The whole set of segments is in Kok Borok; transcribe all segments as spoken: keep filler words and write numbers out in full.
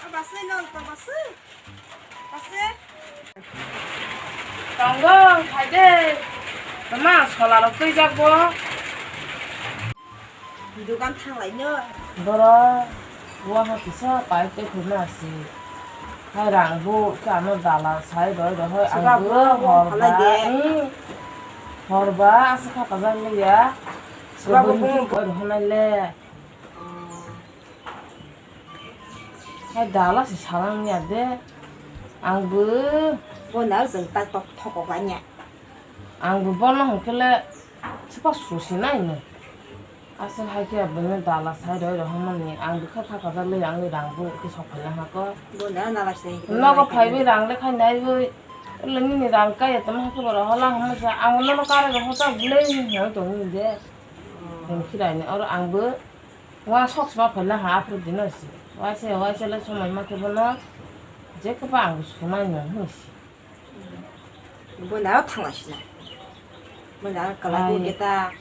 Abasui no to basui. Basui. Tongo, phaide. Tama sola rok twijak bo. Dukan thanglai no. Boro, waha kisa pai te khurna si. Hai rang bu kano dala sai roi roi hai ang bu hor ba. Hor ba asa kha kajak liya. Sura bo bung roi roi hanai le. Hai dala se salang ya de. Ang bo. Bo na jeng tak tok thokok anya. Ang bo bono hwnkhe le sipa susi nai no. Aswk hai khe aboni dala sai roi roi hamani ang bo kha kha kajak le ang rang bo khe sok phai ha ko. Bo na na la se. Nogo phai bi rang le khai nai bo. Le nini rang kai tamo ha khe bo rohola hamasa ang nono kare rohosa bule ni hoi tong ni de. Hwnkhe rai ni oro ang bo. Wa sok sma phaila ha aphuru dino si. Waisa waisa le somoi ma khe bono je khe ba ang sunai no hwnsi. Bo na thangla sina. Bo na kala bo keta.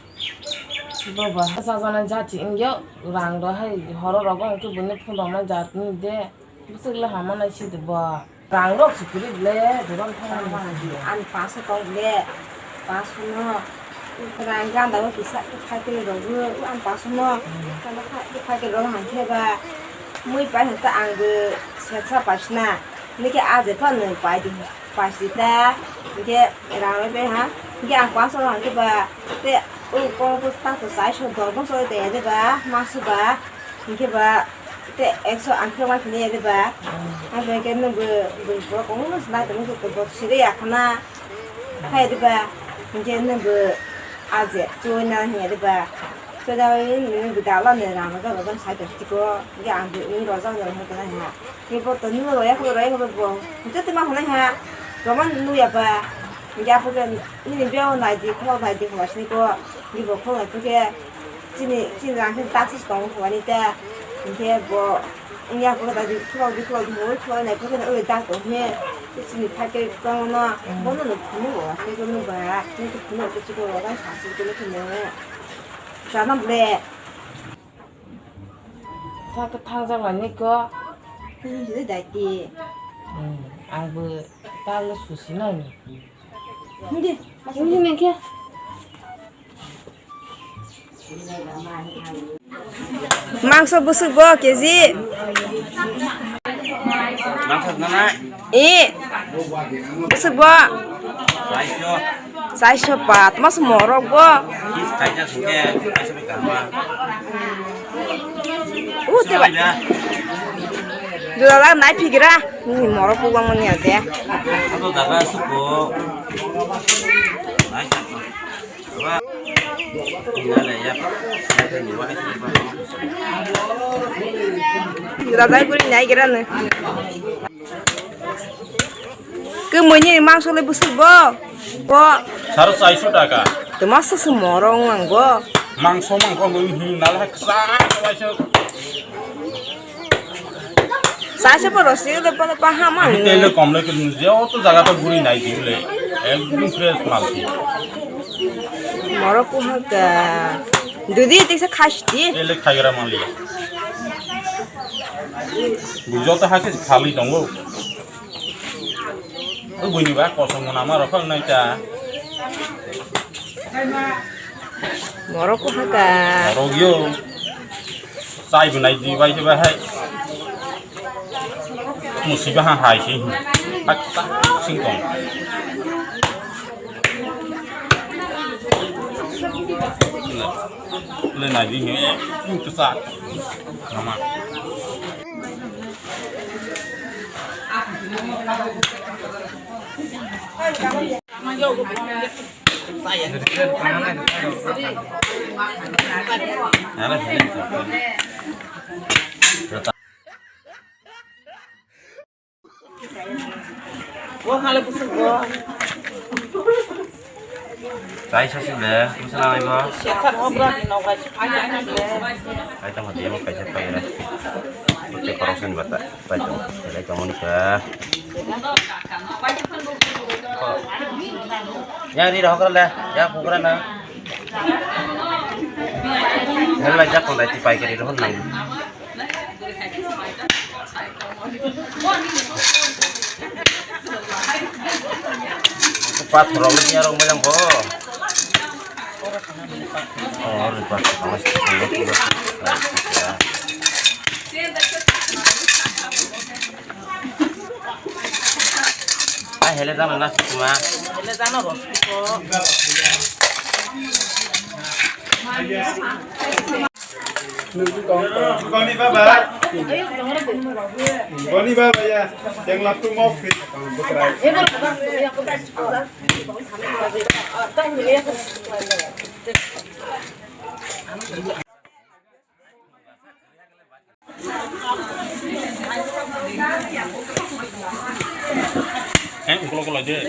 Bo ba sa jana jati ingyo rang do hai horo rogo hwnkhe bini phundong na jat ni de. Bwswk le hama nai si de bo. Rang rok si kwrwi le, dogan thangmani. Ani paso tong le, paso no. Rang ganda o kisa kisa kiri rok o, ani paso no. Ganda kha kiri rok hwn khe ba. Mui pai hwn ta ang bo sesa paisna. Nike aje pha nung pai di, paisi ta. Nike rang rok pai ha. Nike ang paso hwn khe ba. Te o kok ko ta ko sai so dor bosor te de ba, masu ba. Hingke ba, te ekso ang khe ma phini ya de ba. Ang khe ke nung bo, bo, bo, kong nung sinai tong nung bo siri ya khana. Hai de ba, hingke nung bo aje, choi na hiya de ba. Choi na nung bo dala ne rang, rang, rang, sai tong tiko. Hingke ang bo, nung rojak rojak hingke na ha. Hingke bo to nung roya ko, roya ko bo. Hingke te ma hona ha. Roman nung ya ba. Hingke apo ke, nini bia nai di, ko nai di, ko sini ko. Hingke bo ko nai ko ke. Chini, chini rang khe taksi tong thani ta. Hingkhe bo wngya khe da di khulok di khulok di moi khulok nai khe oi da tong khe. Chini phaikhe tong no bono no phunuk o khe bono ba khe phunuk khe chikon o da sasi khe khe no. Chana ble. Tha khe thangjak lai nai ko. Chini dai ti. Hmm, ang bo ta le susi nai. Hindi. Hindi nai khe. Mangso bwswk bo keji? Mangso nana? Eh. Bwswk bo? Saiso. Saiso pat. Mas morok bo? Kis kaisa sungke, saiso ni karma. Uh, teba. Jura la nai phigira. Ni morok bo bang mani ate. Ato daga suko. Nai. Rajai guri nai gira ne. Ke mui ni mangso le bwswk bo? Bo. Saro chaiso taka. Te masa se morong ang bo. Mangso mangko mui hin nal ha ksa ksa. Saisa poro si le pala pa ha ma. Tele kom le kun je o to jaga to guri nai di le. Ekdom fresh mal. Moro ku ha ka. Dudi te sa khasti. Tele khagra mal ya. Bujo to ha ke khali tongo. O buini ba kosong mona ma rokha nai ta. Moro ku ha ka. Moro yo. Chai bo nai di bai se ba hai. Musi ba ha hai si. Hak ta sing kong. Le nai di he. Ing tu sa. Mama. Chai sasi le, masa nai bo. Ai tamo dia mo kaisa pai ra. Oke, koroksen bata. Pai tamo, pai tamo ni ka. Ya, ri rohok le, ya, pukra na. Helai jak kondai ti paikari rohor nang. Pathor rok ni arok mojang bo. Oh, ri pathor rok. Ah, hele jana na sima. Hele jana ro siko. Boni baba. Boni baba ya. Yang laptop mau fit. Eh, ukulok ukulok je.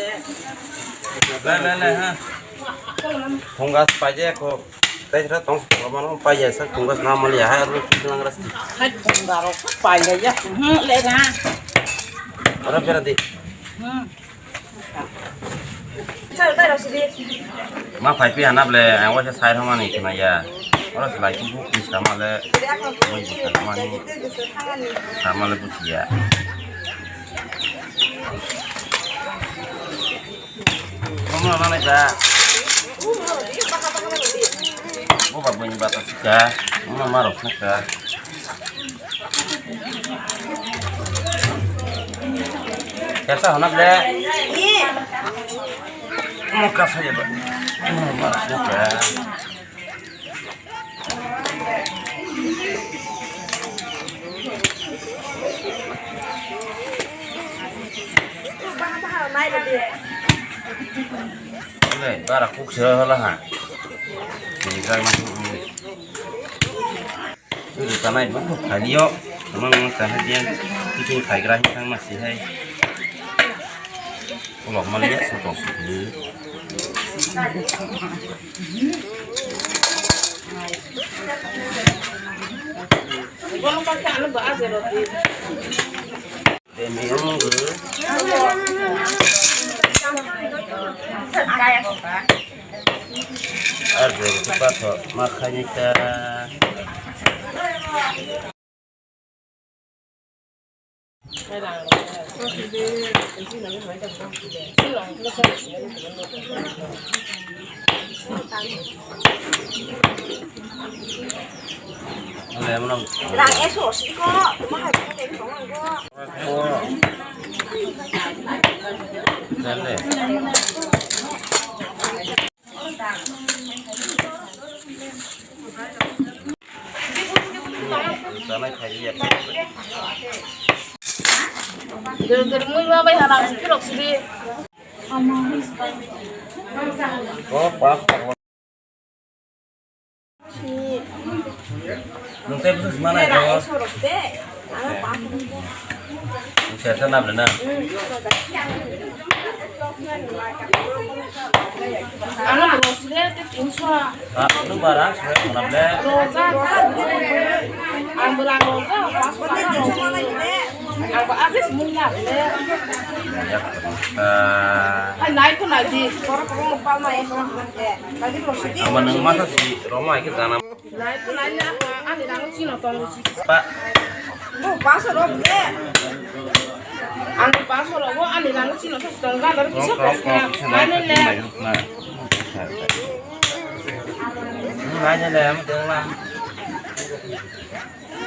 Le, le, le, ha. Phungas paje ko. Tai sira tong sokro mano paje sa phungas na mali ha ro ki lang ras. Hai phunga ro paje ya. Hmm, le na. Ora pera di. Hmm. Ma phai pi hanap le, ang waisa sai rwmani khna ya. Oro se lai kubu ni sama le, moi buka mani. Sama le buchiya. Komo na nai da. Bo ba bini bata sika. Mo ma rok sika. Kesa hana ble. Mo kasa ya ba. Mo ma snoka. Ble, bara kuk se hala ha. Ni ga ma. Uru tanai bo khailio, tamang kahai dia, tiffin khaigra hin thang masi hai. Ulok maliya sotok sokli. Demi ong guru. Ar guru tu patho ma khaini ta. Rang eso siko, mahai ko tei tong nang ko. Dale. Dor dor mui ma bai hala sipirok sidi. Nung tei bwswk manai tongo? Nung sersa nabla na? Ano rosle te tinso. Ah, nung barang sore nabla? Roja. Ang barang roja. Ang ba asis mung nabla. Ah. Ay, nai ko nai di. Ama nung masa si Roma iki jana. Pa. Bo basa rok de. Ang basa rok bo ani nang sino to tong ga dar kisa kisa. Ani le. Nai ne le am deng la.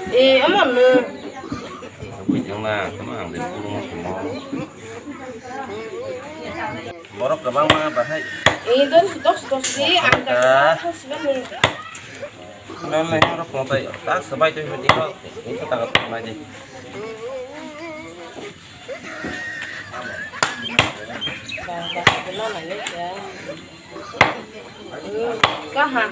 Eh, amo le. Bujang la, tama ang de pulung mo. Borok kwbangma bahai. Eh, dos, dos, dos di, ang ka. Nang nang oro pon tai, tak sabai tu himati ho, ini tak tak mai di. Kaha.